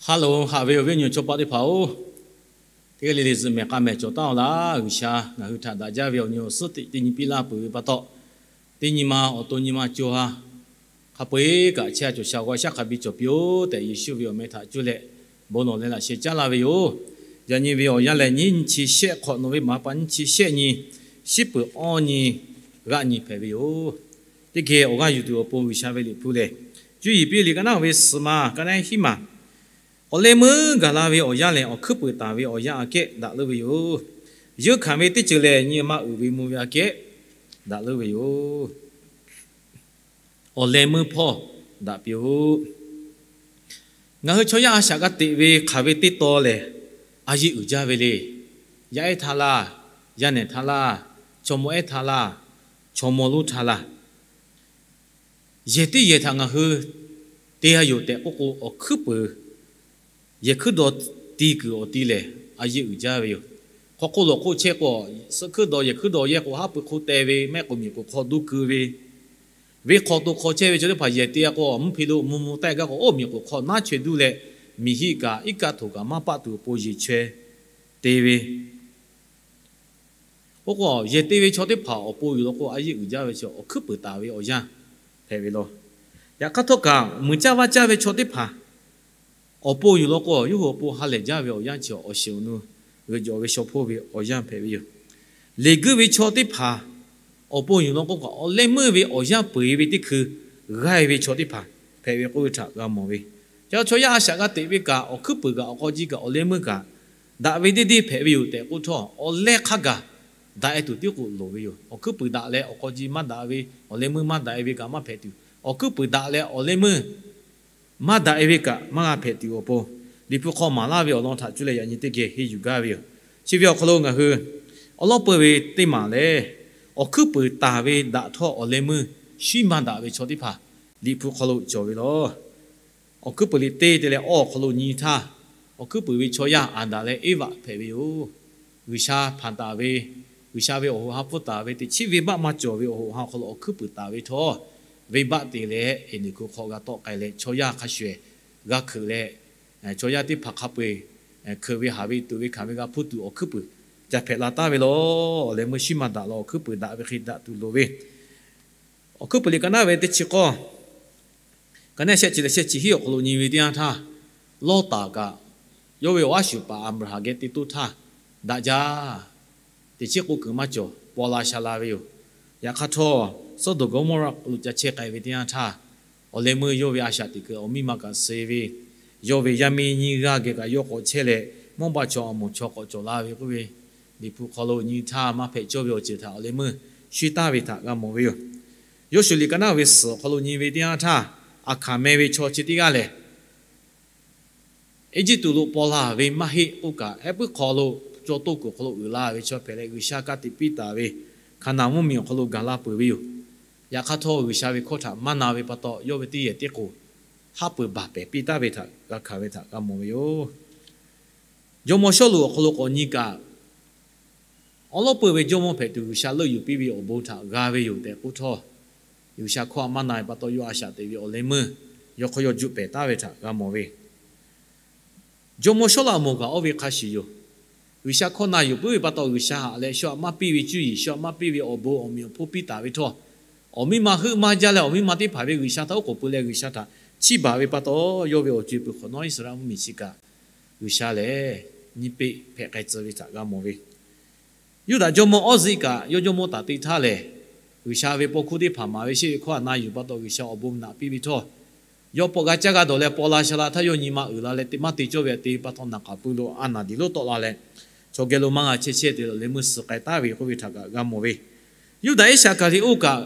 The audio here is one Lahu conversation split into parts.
Ha loˬ, haꞈ ve awˬ viˉ awˬ nyi chaw paˆ teˇ hpaˍ-oˬ, teˇ g'aˇ le le zuhꞈ mehˬ k'a mehˬ cawˬ taˉ-aw laˇ. G'uiˬsha ngaˬ hui htaꞈ daꞈ jaˇ ve awˬ nyi awˬ suhˉ teˇ nyi piˇ laˇ peuˬ ve pa taw, teˇ nyi ma awˬ to nyi ma co ha hk'a peu-eˬ kaꞈ chehˇ-a cawˬ sha g'aw shaˉ hk'a biˇ cawˬ piˇ-oˆ tehꞈ, Yeˍsuˆ ve awˬ meh htaꞈ cuˇ leh bon lawˬ leh laꞈ sheh caˉ laˇ ve yoˬ. Yaꞈ nyi ve awˬ yanˇ lehˬ, nyiˇ nyi chi shehˆ hk'awꞈ nawˬ ve maˍ pa nyiˇ chi shehˆ nyi, shiˉ peuˍ awˇ nyi, g'aˆ nyi hpehꞈ ve yoˬ. Teˇ geh awˬ g'aˇ yuˬ tuˬ awˬ pon G'uiˬsha ve liꞈ hpu lehˬ, cuˇ yiˍ piˇ liꞈ ka naˉ ve suhˍ ma ka naˉ hiˉ maˬ, awˬ leh meuˇ gaˬ la ve awˬ yanˇ lehˬ, awˬ hkuiˉ puiˍ taˍ ve awˬ yanˇ aꞈ kehˉ daꞈ leuˉ ve yoˬ. Yeunˇ hkanˍ ve teˇ ceuˬ lehˬ, nyi ma uiˍ ve mvuh ve aꞈ kehˉ daꞈ leuˉ ve yoˬ. Awˬ leh meuˇ hpawˇ daꞈ piˇ-oˆ. Ngaˬ hui chaw yaˇ a shaꞈ g'a teꞈ ve hk'aˬ ve teˇ taw lehˬ, a yeˆ uiˍ jaˇ ve le. Yaˇ ehˉ htaˇ laˇ, yaˇ nehˬ htaˇ laˇ, chaw mawˇ ehˉ htaˇ laˇ, chaw mawˇ lonˉ htaˇ laˇ, yehˬ teˇ yehˬ htaꞈ ngaˬ hui te-a yoˬ tehꞈ k'oˆ k'o, awˬ hkuiˉ puiˍ yehˬ hkuiˉ dawˬ ti kuiˬ awˬ ti lehˬ, a yeˆ uiˍ jaˇ ve yoˬ. Hk'aw hk'oˆ lawˬ hk'oˆ chehˇ k'o, suhˆ hkuiˉ dawˬ yehˬ hkuiˉ dawˬ yehˇ k'o, haˉ pui hk'oˆ teh ve, mehˆ k'o miˬ k'oˍ hk'aw duˇ keu ve, venˇ hk'aw to hk'aw chehˇ ve chaw teˇ hpaˍ yehˬ te-a k'o, mvuhˇ hpe lo mvuh mvuh taˆ-e gaˇ k'o, oˇ miˬ k'oˍ hk'aw naˉ chaweh duˇ leh, miˬ hiˆ kaꞈ iˉ kaˆ htoꞈ kaꞈ maˇ paˆ tuˬ awˬ pon yeˬ chaweh te ve, oˇ k'o yehˬ te ve chaw teˇ hpaˍ awˬ pon yuˬ law k'o, a yeˆ uiˍ jaˇ ve chi awˬ hkuiˉ puiˍ taˍ ve awˬ yanˇ hpehꞈ ve law. Yaꞈ hk'aˇ htawˇ kaꞈ, muiˬ caˇ vaˇ caˇ ve chaw teˇ hpaˍ awˬ pon yuˬ law k'o, yawˇ hui awˬ pon ha lehˬ jaˇ ve awˬ yanˇ chi awˬ shiˍ awˬ nu g'euꞈ jawˬ ve shaw hpoˇ ve awˬ yanˇ hpehꞈ ve yoˬ. Leˬ guiˇ ve chaw teˇ hpaˍ awˬ pon yuˬ law k'o kaꞈ, awˬ leh meuˇ ve awˬ yanˇ peu-eˬ ve teˇ hkui g'aˇ-e ve chaw teˇ hpaˍ hpehꞈ ve k'oˆ ve htaꞈ g'a mawˬ ve. Yaꞈ hk'aˇ, chaw yaˇ a shaꞈ g'a teꞈ ve kaꞈ, awˬ hkuiˉ puiˍ kaꞈ awˬ k'aw ji kaꞈ awˬ leh meuˇ kaꞈ daꞈ ve deˇ deˇ hpehꞈ ve yoˬ tehꞈ k'oˆ htawˇ, awˬ leh hk'a gaˬ daꞈ-e tuˬ tiˉ k'o loˍ ve yoˬ. Awˬ hkuiˉ puiˍ daꞈ leh awˬ k'aw ji maˇ daꞈ ve, awˬ leh meuˇ maˇ daꞈ-e ve kaꞈ maˇ hpehꞈ tuˬ, awˬ hkuiˉ puiˍ daꞈ leh awˬ leh meuˇ maˇ daꞈ-e ve kaꞈ maˇ g'a hpehꞈ tuˬ awˬ pon, Liꞈ hpu hk'aw maˍ laˇ ve awˬ lawn htaꞈ cuˇ leh yaꞈ nyi teˇ geh henˇ yuˬ gaˇ ve yoˬ. Chi ve awˬ hk'aw lo ngaˬ hui awˬ lawˉ peu ve teˇ maˬ lehˬ, awˬ hkuiˉ puiˍ taˍ ve daꞈ htawˇ, awˬ leh meuˇ shinˉ maˇ daꞈ ve chaw teˇ hpaˍ Liꞈ hpu hk'aw lo cawˬ ve law. Awˬ hkuiˉ puiˍ liꞈ teˇ te leh awˇ awˬ hk'aw lo nyi htaˇ, awˬ hkuiˉ puiˍ ve chaw yaˇ Aˍdanˍ leh Eˇvaꞈ hpehꞈ ve yoˬ. G'uiˬsha hpanˍ taˍ ve, G'uiˬsha ve awˬ hoꞈ ha hpfuhˇ taˍ ve teꞈ chiˉ venˇbaˆ maˇ cawˬ ve awˬ hoꞈ ha awˬ hk'aw lo awˬ hkuiˉ puiˍ taˍ ve htawˇ, venˇbaˆ te leh Eˍdenˍ hkuˇ hk'aw g'a tawˆ k'ai leh, chaw yaˇ hk'a shuˍ shuˍ g'a hkeuꞈ leh, chaw yaˇ teˇ hpaˍ hk'a peu-eˬ hkeuꞈ ve haˍ ve tuꞈ ve hkanˍ ve g'a hpuˇ tuˬ awˬ hkuiˉ puiˍ ca hpehꞈ la taˍ ve law. Awˬ leh meuˇ shinˉ maˇ daꞈ law, awˬ hkuiˉ puiˍ daꞈ ve hk'e daꞈ tuˬ loˍ ve, awˬ hkuiˉ puiˍ liꞈ ka naˉ ve teˇ chi k'awˇ, ka naˉ shehˆ chi leh shehˆ chi hiˉ awˬ hk'aw lo nyi ve teˇ yanˇ htaˇ, Lawˇtaˍ kaꞈ yawˇ ve awˬ aˉ shuˍ paˍ Aˍbraˍhanˍ geh te toˇ htaˇ, daꞈ jaˇ teꞈ chiˉ k'oˆ kuiˬ maˇ cawˬ, paw la sha la ve yoˬ. Yaꞈ hk'aˇ htawˇ, Sawˉdonˍ Gawˇmawˇraˆ lo ca chehˇ k'ai ve teˇ yanˇ htaˇ, awˬ leh meuˇ yawˇ ve a shaꞈ teꞈ kuiˬ awˬ miˇ ma kaꞈ suh ve, yawˇ ve yaˇ miˇ nyiˇ g'aˇ geh kaꞈ yawˇ k'awꞈ chehˇ leh, Mawˇbaˆ chaw Aˍmoˍ chaw k'awꞈ cawˬ la ve k'oˆ ve, Liꞈ hpu hk'aw lo nyi htaˇ maˇ hpehꞈ cawˇ ve awˬ ceuˬ htaꞈ awˬ leh meuˇ shinˉ taˍ ve htaꞈ g'a mawˬ ve yoˬ. Yawˇshuˍ liꞈ ka naˉ ve suhˍ awˬ hk'aw lo nyi ve teˇ yanˇ htaˇ, Aˍhkaˍ meh ve chaw chi teˇ g'aˇ lehˬ, Eˇjiˇtuꞈ lo paw la ve maˇ heˆ k'oˆ kaꞈ, heh puiˉ hk'aw lo chaw toˇ kuiˬ hk'aw lo uiˍ la ve chaw hpehꞈ leh, G'uiˬsha ka tiꞈ piˇ taˍ ve Hkaˍnanˍ mvuhˇmiˬ awˬ hk'aw lo gaˬ la peuˬ ve yoˬ. Yaꞈ hk'aˇ htawˇ, G'uiˬsha ve hkawˇ htaꞈ maˇ na ve pa taw, yawˇ ve teˇ yehˬ teˇ k'oˍ haˉ pui baˬ pehˍ piˇ taˍ ve htaꞈ g'a hkanˍ ve htaꞈ g'a mawˬ ve yoˬ. Jawˇmawˇ Sawˉluꞈ awˬ hk'aw lo k'awꞈ nyi kaꞈ, awˉ lawˉ peuˇ ve jawˇmawˇ hpehꞈ tuˬ G'uiˬsha leuˆ yuˬ piˇ ve awˬ bon htaꞈ g'a ve yoˬ tehꞈ k'oˆ htawˇ, G'uiˬsha hkawˇ a maˇ na ve pa taw, yawˇ a shaꞈ teꞈ ve awˬ leh meuˇ yawˇ hk'aw yawˇ juˆ pehˍ taˍ ve htaꞈ g'a mawˬ ve. Jawˇmawˇ Sawˉlaꞈmonˍ kaꞈ oˇ ve hk'a shuˍ yoˬ. G'uiˬsha hkawˇ na yuˬ puiˉ ve pa taw, G'uiˬsha haꞈ leh shu aꞈ maˇ piˇ ve cuˇ yiˍ, shu aꞈ maˇ piˇ ve awˬ bon awˬ meꞈ awˬ hponˇ piˇ taˍ ve htawˇ, awˬ miˇ ma heuˆ maˇ jaˇ leh awˬ miˇ ma teˇ hpaˍ ve G'uiˬsha htaꞈ oˉ k'oˍ pui leh G'uiˬsha htaꞈ chiˇ baˬ ve pa taw, yawˇ ve awˬ co-e peuˬ hk'awꞈ nawˉ Iˉsaˍreˍlaˆ mvuhˇmiˬ chi kaꞈ G'uiˬsha lehˬ nyiˇ peˆ hpehꞈ k'ai tcuh ve htaꞈ g'a mawˬ ve. Yuˇdaꞈ jawˇmawˇ Awˇziˆ kaꞈ yawˇ jawˇmawˇ taˍ te htaˇ lehˬ, G'uiˬsha ve paw hkuˇ teˇ hpaˍ maˍ ve shehˆ ve hkawˇ aꞈ na yuˬ pa taw G'uiˬsha awˬ bon naꞈ piˇ ve htawˇ, yawˇ pawꞈ g'a caˇ g'a dawˬ leh paw la sha la htaˇ yawˇ nyi ma uiˍ la leh te maˇ te cawˇ ve aꞈ te pa taw naˍ khaꞈ pui lo a naˍ diˍ lonˉ tawˆ la leh, chaw geh lo maˇ g'a chehˇ chehˇ te leh awˬ leh meuˇ suh k'ai taˍ ve k'oˆ ve htaꞈ kaꞈ g'a mawˬ ve. Yuˇdaꞈ Iˉsaˍkaˍriˍoˆ kaꞈ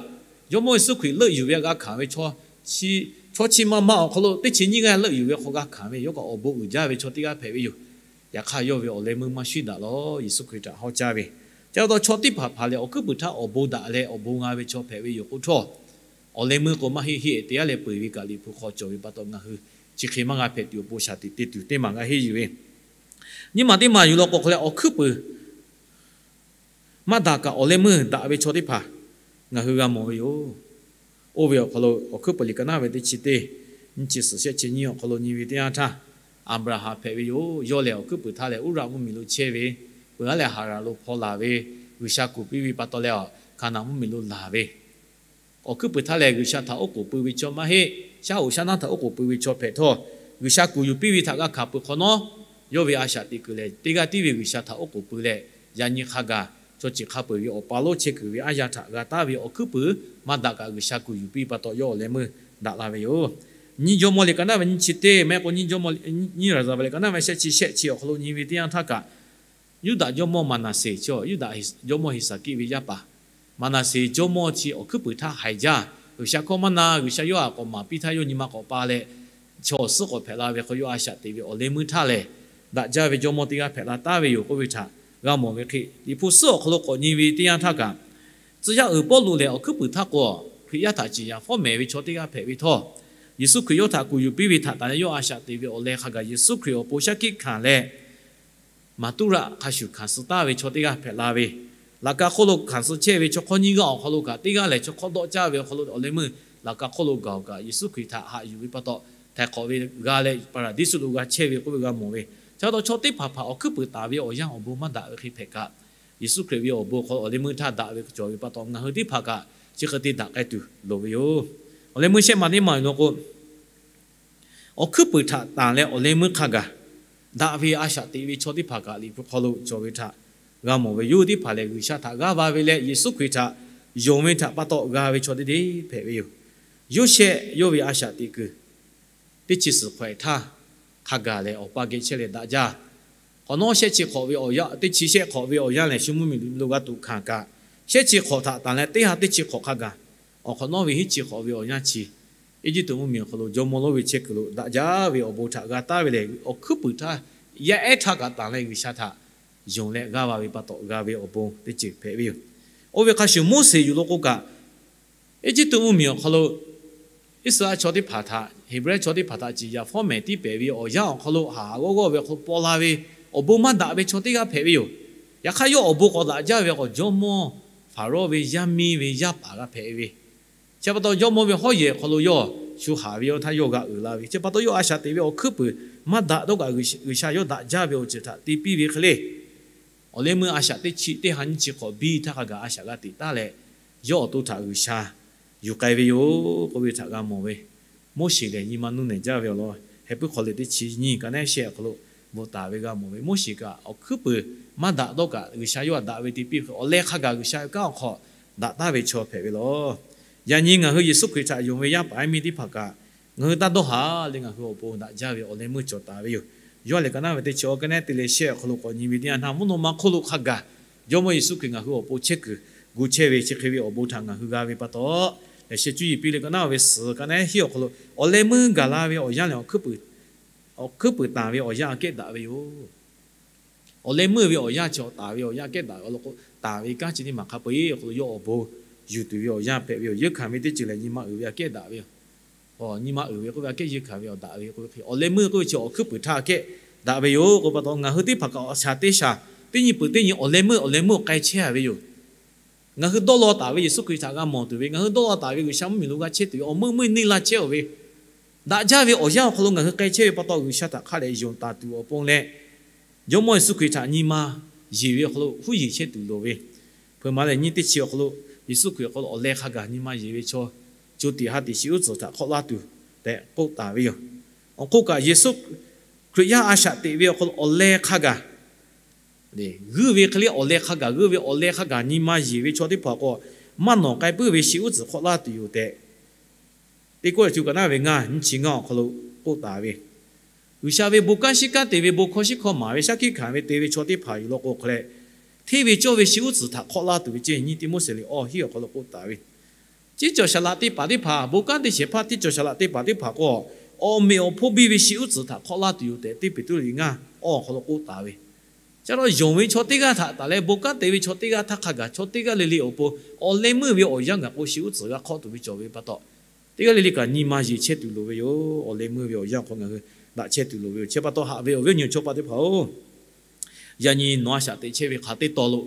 Jawˇmawˇ Yeˍsuˆ Hkriꞈ leuˆ yuˬ ve aꞈ g'a hkanˍ ve chaw chi, chaw chi ma ma awˬ hk'aw lo teˇ chi nyiˇ g'aˇ leuˆ yuˬ ve hk'aw g'a hkanˍ ve, yawˇ kaꞈ awˬ bon uiˍ jaˇ ve chaw teˇ g'aˇ hpehꞈ ve yoˬ. Yaꞈ hk'aˇ, yawˇ ve awˬ leh meuˇ maˇ shuˉ daꞈ law. Yeˍsuˆ Hkriꞈ htaꞈ hawˉ caˇ ve, ca taw chaw teˇ hpaˍ hpaˍ lehˬ, awˬ hkuiˉ puiˍ htaˇ awˬ bon daꞈ leh awˬ bon g'a ve chaw hpehꞈ ve yoˬ k'oˆ htawˇ, awˬ leh meuˇ k'o maˇ heˆ heˆ te aˉ leh peuˬ ve kaꞈ Liꞈ hpu hk'aw cawˬ ve pa taw, ngaˬ hui chi hk'e maˇ g'a hpehꞈ tuˬ awˬ pon shaˍ tiꞈ te tuˬ teˇ maˬ g'a henˇ yuˬ ve. Nyiˇ maˬ teˇ maˬ yuˬ law k'o hk'aw leh awˬ hkuiˉ puiˍ maˇ daꞈ kaꞈ awˬ leh meuˇ daꞈ ve chaw teˇ hpaˍ ngaˬ hui g'a mawˬ ve yoˬ. Oˇ ve awˬ hk'aw lo Awˬ hkuiˉ puiˍ liꞈ ka naˉ ve teˇ chi teˇ nyiˇ chi suhˍ shehˆ chi nyiˇ awˬ hk'aw lo nyi ve teˇ yanˇ htaˇ, Aˍbraˍhanˍ hpehꞈ ve yoˬ. Yawˇ lehˬ awˬ hkuiˉ puiˍ htaˇ lehˬ Uˇraꞈ mvuhˇmiˬ lo chehˇ ve, peuˬ aˉ leh Haˍranˍ lo hpaw laˬ ve, G'uiˬsha kuˬ piˇ ve pa taw leh, Hkaˍnanˍ mvuhˇmiˬ lo laˬ ve, awˬ hkuiˉ puiˍ htaˇ lehˬ G'uiˬsha htaꞈ oˉ k'oˍ pui ve chaw maˇ heˆ. Shaˉ hoꞈ shaˉ naˇ htaꞈ oˉ k'oˍ pui ve chaw hpehꞈ htawˇ, G'uiˬsha kuˬ yuˬ piˇ ve htaꞈ g'a hkanˍ peuˬ hk'awꞈ nawˉ, yawˇ ve a shaꞈ teꞈ kuiˬ lehˬ teˇ g'aˇ tiˉ ve G'uiˬsha htaꞈ oˉ k'oˍ pui leh, yaꞈ nyi hk'a gaˬ chaw ceuˬ hk'a peu-eˬ ve awˬ pa lonˉ chehˇ kuiˬ ve aˉ yanˇ htaꞈ g'a taˉ ve awˬ hkuiˉ puiˍ maˇ daꞈ kaꞈ G'uiˬsha kuˬ yuˬ piˇ pa taw yawˇ awˬ leh meuˇ daꞈ la ve yoˬ. Nyiˇ Jawˇmawˇ liꞈ ka naˉ ve nyiˇ chi teˇ, maˇ heˆ k'o nyiˇ Jawˇmawˇ, nyiˇ Raˍzaˍvaˍ liꞈ ka naˉ ve shehˆ chi shehˆ chi awˬ hk'aw lo nyi ve teˇ yanˇ htaˇ kaꞈ, Yuˇdaꞈ jawˇmawˇ Maˍnaˍseˍ chi, Yuˇdaꞈ jawˇmawˇ Heˍsaˍkiˆ ve yaˇ paˍ, Maˍnaˍseˍ jawˇmawˇ chi awˬ hkuiˉ puiˍ htaˇ haiˬ jaˇ. G'uiˬsha hkawˇ maˇ na, G'uiˬsha yawˇ htaꞈ k'awꞈ maˍ piˇ htaˇ yawˇ nyi ma k'awꞈ pa leh, chaw awˬ suhˉ k'awꞈ hpehꞈ la ve hk'aw yawˇ a shaꞈ teꞈ ve awˬ leh meuˇ htaˇ lehˬ, daꞈ jaˇ ve jawˇmawˇ teˇ g'aˇ hpehꞈ la taˍ ve yoˬ k'oˆ ve htaꞈ g'a mawˬ ve hk'e, Liꞈ hpu suhˉ awˬ hk'aw lo k'awꞈ nyi ve teˇ yanˇ htaˇ kaꞈ, tcuh yaˇ uiˍ Pawˇluꞈ lehˬ awˬ hkuiˉ puiˍ htaˇ k'o, Hkriꞈ yaˇ htaꞈ ciˍ yanˍ fawˉ mehˍ ve chaw teˇ g'aˇ hpehꞈ ve htawˇ, Yeˍsuˆ Hkriꞈ yawˇ htaꞈ kuˬ yuˬ piˇ ve htaꞈ tanˬ leh yawˇ a shaꞈ teꞈ ve awˬ leh hk'a gaˬ Yeˍsuˆ Hkriꞈ awˬ pon shaˉ hkiˆ hkanˍ leh, maˍ tuˉ raˆ hk'a shuˍ hkanˍ suh taˍ ve chaw teˇ g'aˇ hpehꞈ la ve, laꞈ ka hk'oˆ lo hkanˍ suh chehˇ ve chaw hk'awˇ nyiˇ g'aˇ awˬ hk'aw lo kaꞈ teˇ g'aˇ lehˬ chaw hk'awˇ dawˆ caˇ ve awˬ hk'aw lo awˬ leh meuˇ laꞈ ka hk'oˆ lo gaˬ-oˬ kaꞈ, Yeˍsuˆ Hkriꞈ htaꞈ haꞈ yuˬ ve pa taw, htaiˍ hk'awꞈ ve g'a leh Paˍraˍdiˇsuˆ lo g'a chehˇ ve k'oˆ ve g'a mawˬ ve. Chi pa taw chaw teˇ hpaˍ hpaˍ awˬ hkuiˉ puiˍ taˍ ve awˬ yanˇ awˬ bon maˇ daꞈ ve hk'e hpehꞈ kaꞈ, Yeˍsuˆ Hkriꞈ ve awˬ bon hk'aw lo awˬ leh meuˇ htaˇ daꞈ ve cawˬ ve pa taw, ngaˬ hui teˇ hpaˍ kaꞈ chi hk'e te daꞈ k'ai tuˬ loˍ ve yoˬ. Awˬ leh meuˇ shehˆ ma teˇ ma awˬ lawn k'o, awˬ hkuiˉ puiˍ htaꞈ tanˬ leh awˬ leh meuˇ hk'a gaˬ daꞈ ve a shaꞈ teꞈ ve chaw teˇ hpaˍ kaꞈ Liꞈ hpu hk'aw lo cawˬ ve htaꞈ g'a mawˬ ve yoˬ. Teˇ hpaˍ lehˬ G'uiˬsha htaꞈ g'aˇ va ve leh Yeˍsuˆ Hkriꞈ htaꞈ yonˍ ve htaꞈ pa taw g'a ve chaw teˇ deˇ hpehꞈ ve yoˬ. Yoˇsehꞈ yawˇ ve a shaꞈ teꞈ kuiˬ teˇ chi suhˍ hk'awehꞈ htaˇ hk'a gaˬ lehˬ awˬ pa geh chehˇ leh daꞈ jaˇ. Hk'awꞈ nawˉ shehˆ chi hk'awꞈ ve awˬ yanˇ, teˇ chi shehˆ hk'awꞈ ve awˬ yanˇ lehˬ shu mvuhˇmiˬ lo g'a tuꞈ hkanˍ kaꞈ, shehˆ chi hk'awꞈ htaꞈ tanˬ leh teˇ ha teˇ chi hk'awꞈ hk'a gaˬ, awˬ hk'awꞈ nawˉ ve hiˉ chi hk'awꞈ ve awˬ yanˇ chi, Eˇjiˇtuꞈ mvuhˇmiˬ awˬ hk'aw lo jawˇmawˇ lonˉ ve chehˇ kuiˬ lo daꞈ jaˇ ve awˬ bon htaꞈ g'a taˍ ve lehˬ, awˬ hkuiˉ puiˍ htaˇ yaˇ ehˉ htaˇ kaꞈ tanˬ leh G'uiˬsha htaꞈ yonˍ leh g'aˇ va ve pa taw g'a ve awˬ bon teˇ ceuˬ hpehꞈ ve yoˬ. Oˇ ve hk'a shuˍ Moˉseˍ yuˬ lo k'o kaꞈ, Eˇjiˇtuꞈ mvuhˇmiˬ awˬ hk'aw lo Iˉsaˍreˍlaˆ chaw teˇ hpaˍ htaꞈ, Heˍbrehˇ chaw teˇ hpaˍ htaꞈ ciˍ yanˍ fawˉ mehˍ tiˉ pehˍ ve awˬ yanˇ awˬ hk'aw lo haˍ haˍ g'awˇ g'awˇ ve awˬ hk'aw lo paw la ve awˬ bon maˇ daꞈ ve chaw teˇ g'aˇ hpehꞈ ve yoˬ. Yaꞈ hk'aˇ yawˇ awˬ bon k'awꞈ daꞈ jaˇ ve k'o jawˇmawˇ Hpaˍrawˇ ve yaˇ miˇ ve yaˇ paˍ g'a hpehꞈ ve. Chi pa taw jawˇmawˇ ve hawˉ yehˬ awˬ hk'aw lo yawˇ shu haˍ ve awˬ htaˇ yawˇ g'a uiˍ la ve. Chi pa taw yawˇ a shaꞈ teꞈ ve awˬ hkuiˉ puiˍ maˇ daꞈ dawˇ kaꞈ G'uiˬsha yawˇ daꞈ jaˇ ve awˬ ceuˬ htaꞈ te piˇ ve hk'e le. Awˬ leh meuˇ a shaꞈ teˇ chi teˇ ha nyiˇ chi hk'awꞈ biˇ htaˇ hk'a gaˬ a shaꞈ g'a teꞈ taˍ leh, yawˇ awˬ to htaꞈ G'uiˬsha yuˬ k'ai ve yoˬ k'oˆ ve htaꞈ g'a mawˬ ve. Moˉseˍ lehˬ nyi ma nuˇ nehˬ jaˇ ve awˬ lawn heh puiˉ hk'aw le teˇ chi nyiˇ ka neˉ shehˆ awˬ hk'aw lo bvuhꞈ taˍ ve g'a mawˬ ve. Moˉseˍ kaꞈ awˬ hkuiˉ puiˍ maˇ daꞈ dawˇ kaꞈ G'uiˬsha yawˇ htaꞈ daꞈ ve te piˇ hk'e awˬ leh hk'a gaˬ G'uiˬsha ve kanˉ awˬ hk'aw daꞈ taˍ ve chaw hpehꞈ ve yoˬ. Yaꞈ nyi ngaˬ hui Yeˍsuˆ Hkriꞈ htaꞈ yonˍ ve yaˇ paˍ yaˇ miˇ teˇ hpaˍ kaꞈ, ngaˬ hui taˇ dawˇ haˍ leh ngaˬ hui awˬ pon daꞈ jaˇ ve awˬ leh meuˇ cawˬ taˍ ve yoˬ. Yoˇhanˬ lehˬ ka naˉ ve teˇ chi awˬ ka neˉ te leh shehˆ awˬ hk'aw lo k'awꞈ nyi ve teˇ yanˇ htaˇ, mvuhˇ naw ma hk'oˆ lo hk'a gaˬ Jawˇmawˇ Yeˍsuˆ Hkriꞈ ngaˬ hui awˬ pon chehˇ kuiˬ gu chehˇ ve chi hk'e ve awˬ bon htaꞈ ngaˬ hui g'a ve pa taw, yaꞈ sheh cuˇ yiˍ piˇ leh ka naˉ ve suhˍ ka neˉ hiˉ awˬ hk'aw lo awˬ leh meuˇ gaˬ la ve awˬ yanˇ lehˬ awˬ hkuiˉ puiˍ, awˬ hkuiˉ puiˍ tanˬ ve awˬ yanˇ aꞈ kehˉ daꞈ ve yoˬ. Awˬ leh meuˇ ve awˬ yanˇ chi awˬ taˍ ve awˬ yanˇ aꞈ kehˉ daꞈ ve awˬ lawn k'o, tanˬ ve kanˉ chi teˇ maˬ hk'a peu-eˬ awˬ hk'aw lo yawˇ awˬ bon yuˬ tuˬ ve awˬ yanˇ hpehꞈ ve yoˬ. Yeunˇ hkanˍ ve teˇ ceuˬ lehˬ nyi ma uiˍ ve aꞈ kehˉ daꞈ ve yoˬ. Nyi ma uiˍ ve k'oˆ ve aꞈ kehˉ yeunˇ hkanˍ ve awˬ daꞈ ve k'oˆ ve hk'e, awˬ leh meuˇ k'oˆ ve chi awˬ hkuiˉ puiˍ htaꞈ aꞈ kehˉ daꞈ ve yoˬ k'oˆ pa taw, ngaˬ hui teˇ hpaˍ kaꞈ awˬ shaˍ teˇ shaˍ teˇ nyi peuˬ teˇ nyi awˬ leh meuˇ awˬ leh meuˇ k'ai chehˇ a ve yoˬ. Ngaˬ hui dawˇ law taˍ ve Yeˍsuˆ Hkriꞈ htaꞈ g'a mawˬ tuˬ ve, ngaˬ hui dawˇ law taˍ ve G'uiˬsha mvuhˇmiˬ lo g'a chehˇ tuˬ ve awˬ meuˇ meuˇ neˇ la chehˇ-oˬ ve, daꞈ jaˇ ve awˬ yanˇ awˬ hk'aw lo ngaˬ hui k'ai chehˇ ve pa taw, G'uiˬsha htaꞈ hk'a dehꞈ yonˍ taˍ tuˬ awˬ pon leh, Jawˇmawˇ Yeˍsuˆ Hkriꞈ htaꞈ nyi ma yeˬ ve awˬ hk'aw lo huˉ yeˬ chehˇ tuˬ loˍ ve, hpeuꞈ maˍ lehˬ nyiˇ teˇ chi awˬ hk'aw lo Yeˍsuˆ Hkriꞈ awˬ hk'aw lo awˬ leh hk'a gaˬ nyi ma yeˬ ve chaw, co tiꞈ ha tiꞈ shi uˉ tcuhˍ htaꞈ hk'awˆ laˇ tuˬ tehꞈ k'oˆ taˍ ve yoˬ. Awˬ hk'oˆ kaꞈ Yeˍsuˆ Hkriꞈ yaˇ a shaꞈ teꞈ ve awˬ hk'aw lo awˬ leh hk'a gaˬ g'uiˇ ve hk'e le, awˬ leh hk'a gaˬ g'uiˇ ve, awˬ leh hk'a gaˬ nyi ma yeˬ ve chaw teˇ hpaˍ k'o, maˇ nawˬ k'ai puiˉ ve shi uˉ tcuhˍ hk'awˆ laˇ tuˬ yoˬ tehꞈ, Teˇ Kawˇrenˍhtuˆ ka naˉ ve ngaˇ nyiˇ chi ngaˇ awˬ hk'aw lo k'oˆ taˍ ve. G'uiˬsha ve bon kanˉ shiˉ kanˉ te ve, bon hkawˇ shiˉ hkawˇ maˍ ve, shaˉ hkiˆ hkanˍ ve te ve chaw teˇ hpaˍ yuˬ law k'o hk'a leh, hteˇ ve cawˇ ve shi uˉ tcuhˍ htaꞈ hk'awˆ laˇ tuˬ ve ceˇ nyiˇ Tiˆmoˉseˍ liꞈ awˇ hiˉ awˬ hk'aw lo k'oˆ taˍ ve. Ceˇ cawˬ shaˍ laꞈ teˇ hpaˍ teˇ hpaˍ, bon kanˉ teˇ shehˍ hpaˇ teˇ cawˬ shaˍ laꞈ teˇ hpaˍ teˇ hpaˍ k'o, awˬ meꞈ awˬ hponˇ biˇ ve shi uˉ tcuhˍ htaꞈ hk'awˆ laˇ tuˬ yoˬ tehꞈ, Teˇ Peˍtruˆ liꞈ ngaˇ awˇ awˬ hk'aw lo k'oˆ taˍ ve. Chi pa taw yonˍ ve chaw teˇ g'aˇ htaꞈ taˍ leh, bon kanˉ te ve chaw teˇ g'aˇ htaˇ hk'a gaˬ chaw teˇ g'aˇ le le awˬ pon awˬ leh meuˇ ve awˬ yanˇ gaˬ k'o shi uˉ tcuhˍ g'a hk'awˆ tuˬ ve cawˬ ve pa taw, teˇ g'aˇ le le kaꞈ nyi ma yeˬ chehˇ tuˬ loˍ ve yoˬ. Awˬ leh meuˇ ve awˬ yanˇ hk'aw ngaˬ hui daꞈ chehˇ tuˬ loˍ ve yoˬ. Chi pa taw haꞈ ve awˬ viˉ awˬ nyi chaw pa teˇ hpaˍ-oˬ, yaꞈ nyi nawˬ a shaꞈ teꞈ chehˇ ve hk'aˬ teˇ taw lo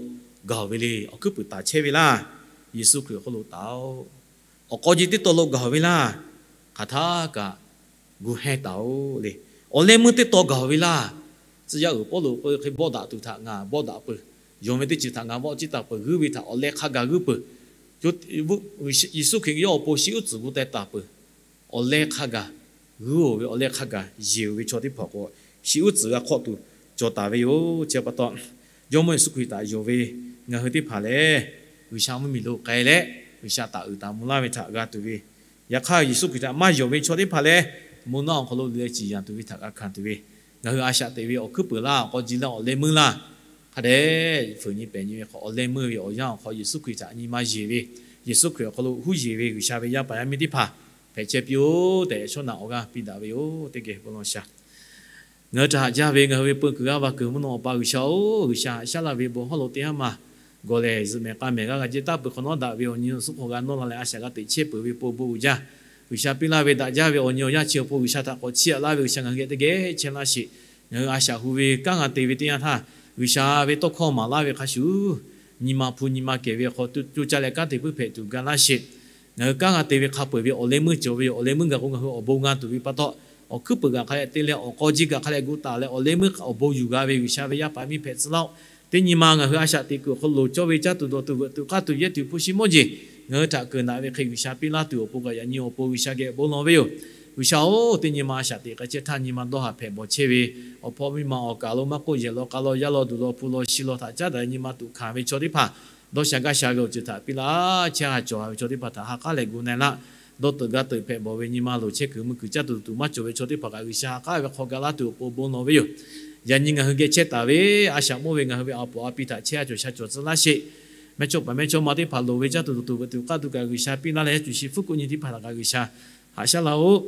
gaˬ-oˬ ve le. Awˬ hkuiˉ puiˍ taˍ chehˇ ve laˇ. Yeˍsuˆ Hkriꞈ awˬ hk'aw lo taˍ-oꞈ. Awˬ k'aw ji teˇ taw lo gaˬ-oˬ ve laˇ. Hk'aˬ htaˇ kaꞈ gu heh taˍ-oꞈ le. Awˬ leh meuˇ teˇ taw gaˬ ve laˇ. Tcuh yaˇ uiˍ Pawˇluꞈ k'oˆ ve hk'e, bawˆ daꞈ tuˬ htaꞈ ngaˬ bawˆ daꞈ peuˬ. Yonˍ ve teˇ ceuˬ htaꞈ ngaˬ vawˆ ciˇ taˍ peuˬ. G'uiˇ ve htaꞈ awˬ leh hk'a gaˬ g'uiˇ peuˬ. Yeˍsuˆ Hkriꞈ yawˇ awˬ pon shi uˉ tcuhˍ gu teh taˍ peuˬ. Awˬ leh hk'a gaˬ g'uiˇ-oˬ ve, awˬ leh hk'a gaˬ yeˬ-oˬ ve chaw teˇ hpaˍ k'o, shi uˉ tcuhˍ g'a hk'awˆ tuˬ cawˬ taˍ ve yoˬ. Chi pa taw, Jawˇmawˇ Yeˍsuˆ Hkriꞈ htaꞈ yonˍ ve ngaˬ hui teˇ hpaˍ lehˬ, G'uiˬsha mvuhˇmiˬ lo k'ai leh, G'uiˬsha htaꞈ uiˍ taˍ mvuh laˇ ve htaꞈ g'a tuˬ ve, yaꞈ hk'aˇ Yeˍsuˆ Hkriꞈ htaꞈ maˇ yonˍ ve chaw teˇ hpaˍ lehˬ, mvuhˇ naw awˬ hk'aw lo loꞈ leh ciˍ yanˍ tuˬ ve htaꞈ g'a hkanˍ tuˬ ve, ngaˬ hui a shaꞈ teꞈ ve awˬ hkuiˉ peuˍ laˇ, awˬ k'aw ji laˇ, awˬ leh meuˇ laˇ, hk'a dehꞈ fuiˍ nyi pehˬ nyi ve hk'aw awˬ leh meuˇ ve awˬ yanˇ awˬ hk'aw Yeˍsuˆ Hkriꞈ htaꞈ nyi ma yeˬ ve, Yeˍsuˆ Hkriꞈ awˬ hk'aw lo huˉ yeˬ ve G'uiˬsha ve yaˇ paˍ yaˇ miˇ teˇ hpaˍ hpehꞈ chehˇ piˇ-oˆ tehꞈ, shawˉ naꞈ awˬ g'aˇ piˇ daꞈ ve yoˬ. Teˇ geh bon lawˬ shaˍ. Ngaˬ hui htaꞈ haꞈ jaˇ ve ngaˬ hui ve peu kuiˬ g'aˇ va kuiˬ mvuhˇ naw Awˬ pa G'uiˬsha-oˬ, G'uiˬsha haꞈ shaˉ laˇ ve bon hawˉ lo teˇ haˉ ma gawˬ lehˬ, zuhꞈ mehˍ k'a mehˍ g'aˇ g'a jehˇ taˇ peuˬ hk'awꞈ nawˉ daꞈ ve awˬ nyi awˬ suhˉ hk'aw g'a nawˇ la leh, a shaꞈ g'a teꞈ chehˇ peuˬ ve pon bon uiˍ jaˇ. G'uiˬsha piˇ laˇ ve daꞈ jaˇ ve awˬ nyi awˬ yanˇ chi awˬ pon G'uiˬsha htaꞈ k'awꞈ chiˇ aꞈ laˇ ve G'uiˬsha ngaˬ hui geh teˇ geh chehˇ laˇ sheˍ. Ngaˬ hui a shaꞈ hu ve kanˉ g'a te ve teˇ yanˇ htaˇ, G'uiˬsha ve tawˇ hkawˇ maˍ laˇ ve hk'a shuˍ, nyi ma hpu nyi ma kehˬ ve hk'aw coˇ caˇ leh kanˉ te puiˉ hpehꞈ tuˬ ga laˇ sheˍ. Ngaˬ hui kanˉ g'a te ve hk'a peu-eˬ ve awˬ leh meuˇ cawˬ ve yoˬ. Awˬ leh meuˇ gaˬ k'o, ngaˬ hui awˬ bon g'a tuˬ ve pa taw, awˬ hkuiˉ peuˍ gaˬ hk'a leh te leh, awˬ k'aw ji gaˬ hk'a leh gu taˍ leh, awˬ leh meuˇ awˬ bon yuˬ g'a ve G'uiˬsha ve yaˇ paˍ miˇ hpehꞈ tcuh laˇ-oˆ. Teˇ nyi ma ngaˬ hui a shaꞈ teꞈ kuiˬ awˬ hk'aw lo cawˇ ve caˇ tuˬ dawˬ tuˬ veuꞈ tuˬ k'aˇ tuˬ yehˇ tuˬ hpu shi mawˇ jeˬ ngaˬ hui htaꞈ keunˍ daꞈ ve hk'e G'uiˬsha piˇ laˇ tuˬ awˬ pon kaꞈ yaꞈ nyi awˬ pon G'uiˬsha geh bon lawˬ ve yoˬ. G'uiˬsha-oˬ, teˇ nyi ma a shaꞈ teꞈ k'ai chehˇ htaˇ nyi ma dawˇ haˍ hpehꞈ bawˬ chehˇ ve, awˬ hpawˇ miˇ ma awˬ kaˍ lo maˇ k'oˆ, yehˬ law k'a law, yaˇ law duˬ law, hpu law shi law htaꞈ caˉ daꞈ nyi ma tuꞈ hkanˍ ve chaw teˇ hpaˍ, dawˇ sha gaˇ sha ve awˬ ceuˬ htaꞈ piˇ laˇ. Chehˇ haˍ cawˬ haˍ ve chaw teˇ hpaˍ htaꞈ ha k'aˉ leh gu na-e laˇ. Dawˇ teuꞈ gaˇ teuꞈ hpehꞈ bawˬ ve nyi ma loˍ chehˇ kuiˬ mui kuiˬ caˇ tuˬ tuˬ maˇ cawˬ ve chaw teˇ hpaˍ kaꞈ G'uiˬsha ha k'aˉ ve hk'aw ga laˇ tuˬ awˬ pon bon lawˬ ve yoˬ. Yaꞈ nyi ngaˬ hui geh chehˇ taˍ ve, a shaꞈ mawˇ ve ngaˬ hui ve awˬ puˍ awˬ pi htaꞈ chehˇ haˍ cawˬ sha cawˬ tcuh laˇ sheˍ. Mehˇchawˇ paˍ mehˇchawˇma teˇ hpaˍ loˍ ve caˇ tuˬ tuˬ tuˬ veuꞈ tuˬ k'aˇ tuˬ kaꞈ G'uiˬsha piˇ laˇ leh, yaˇ cuˬ shi hpfuhˆ k'oˆ nyi teˇ hpaˍ htaꞈ kaꞈ G'uiˬsha haꞈ shaˉ laˇ-oˆ.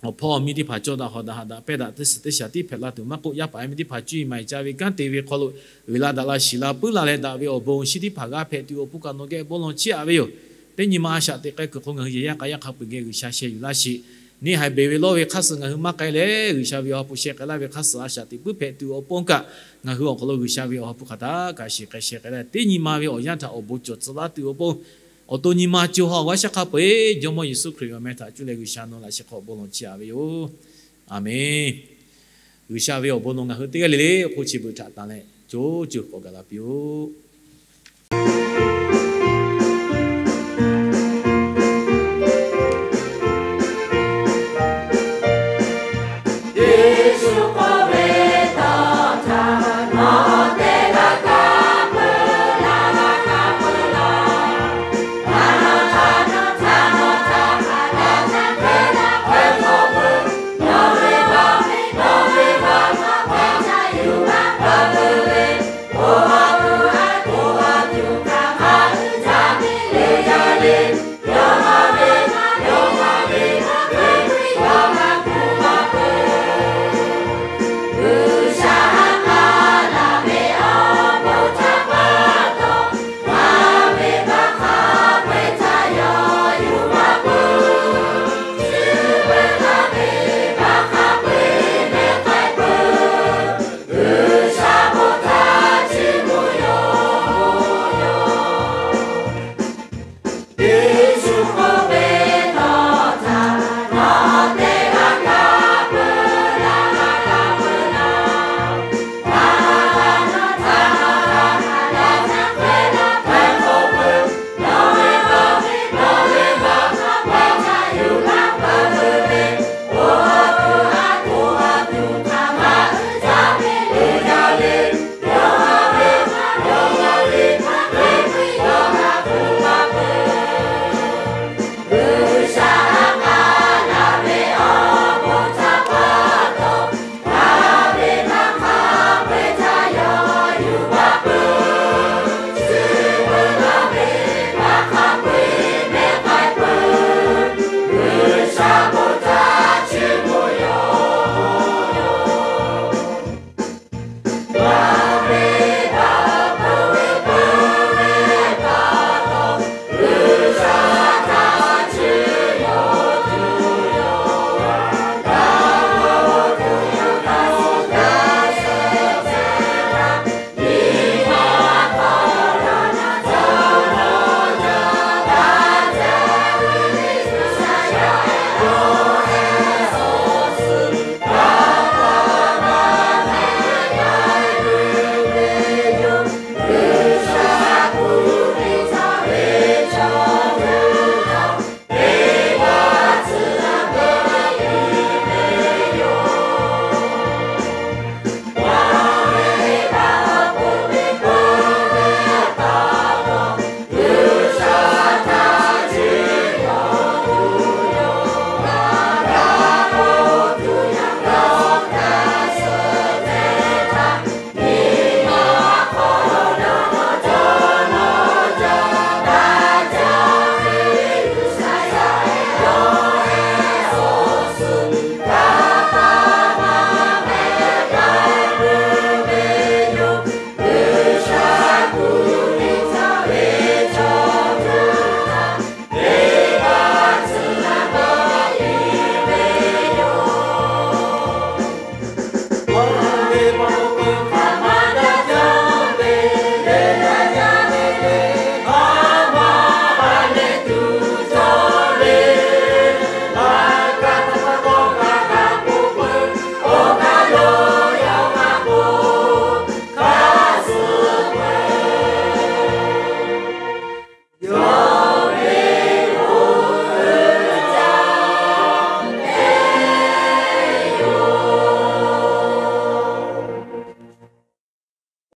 Awˬ hpawˇ awˬ miˇ teˇ hpaˍ cawˇ daꞈ hawˍ daꞈ haꞈ daꞈ pehˇ daꞈ teˇ suhˍ teˇ shaˍ tiˉ hpehꞈ la tuˬ maˇ k'oˆ, yaˇ paˍ yaˇ miˇ teˇ hpaˍ cuˇ yiˍ maˍ yiˍ ca ve kanˉ te ve hk'aw lo uiˍ la daꞈ la shiˍ la puiˉ la leh daꞈ ve awˬ bon awˬ shinˉ teˇ hpaˍ g'a hpehꞈ tuˬ awˬ pon kaꞈ nawˬ geh bon lawˬ chiˇ aꞈ ve yoˬ. Teˇ nyi ma a shaꞈ teꞈ k'ai kuiˬ hk'aw ngaˬ hui yehˬ yaˇ k'a yaˇ hk'a peu-eˬ geh G'uiˬsha sheh yuˬ laˇ sheˍ. Neˇ haiˬ beˬ ve lawˇ ve hk'aˇ suh ngaˬ hui maˇ k'ai leh, G'uiˬsha ve awˬ ha hpu sheh k'ai laˇ ve hk'aˇ suh a shaꞈ teꞈ puiˉ hpehꞈ tuˬ awˬ pon kaꞈ, ngaˬ hui awˬ hk'aw lo G'uiˬsha ve awˬ ha hpu hk'aˬ htaˇ kaꞈ shiˍ k'ai sheh k'ai leh, teˇ nyi ma ve awˬ yanˇ htaꞈ awˬ bon cawˬ tcuh laˇ tuˬ awˬ pon, awˬ to nyi ma co ha awˬ g'aˇ shaˉ hk'a peu-eˬ Jawˇmawˇ Yeˍsuˆ Hkriꞈ ve awˬ meh htaꞈ cuˇ leh G'uiˬsha nawˬ laꞈ sheh hk'aw bon lawˬ chiˇ aꞈ ve yoˬ. Aˍmenˍ. G'uiˬsha ve awˬ bon nawˬ ngaˬ hui teˇ g'aˇ le le awˬ hk'oˆ chi beuꞈ htaꞈ tanˬ leh co co k'awꞈ gaˬ la piˇ-oˆ.